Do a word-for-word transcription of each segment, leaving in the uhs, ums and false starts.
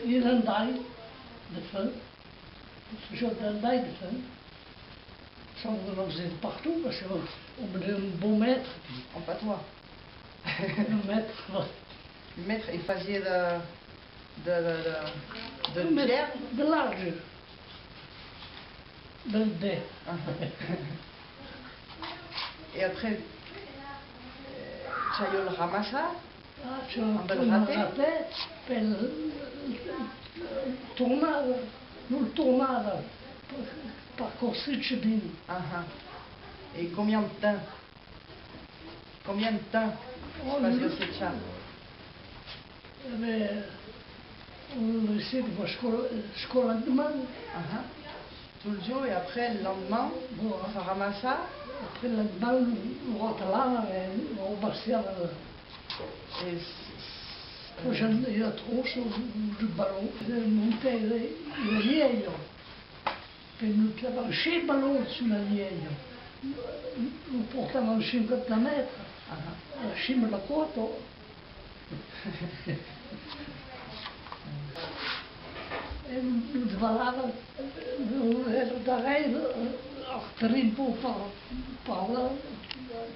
E l'andalh de fum. Fasiá d'andalh de fum. Çò que nos aidèt partout, parce que on avait un bon maître. En patois. Un maître, ouais. Un maître, e fasiá de, de, de, de, de pierre? De l'argile. Del dé. Ah. E après, euh, caliá le ramassar? Ah, caliá le ramassar, per, eh, tornar, lo tornar per, per cossechar. Ah. E combien de temps? Combien de temps? Oh, se fasiá sechar? Eh ben, on laissait jusqu'au, jusqu'au lendemain. Ah. Tot lo jorn e après le lendemain, voilà, se ramassar? Après le lendemain, on retalava e on bastiava. E s-, s-, Quand j'en ai trop sur le ballon, je montais les, les vieilles. Que nos aviam sièis balons sus la lièia. Nos portavam cinquanta mètres. Ah. A la cima de la còta. E nos davalava, nos èra darrèr, eh, al trinpon per, per la,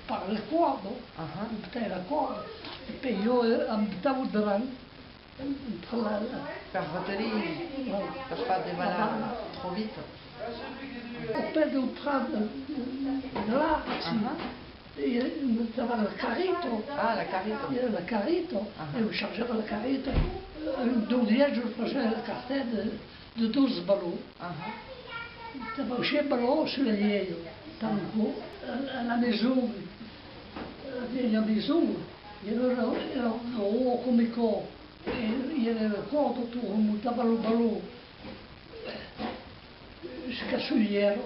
per la còrda, ah, embutava la còrda, e puèi ieu, eh, embutava davant. Entre la, la... Per retenir, per pas davalar tròp vite. Au pè del prat de, de, de l'arbre, sí. Ah. E, eh, estava la carreta. Ah, la carreta. E la carreta. Ah. E on charjava la carreta. Eh, un, dos dias, je faisais le cartet de, de douze balons. Ah. Estava sièis balons sus la lièia. Tant que a, a la maison, la vièlha maison, i aviá la, la, la ròda coma aquò. E i aviá la còrda, tu remontava lo balon jusc'a sul ièro,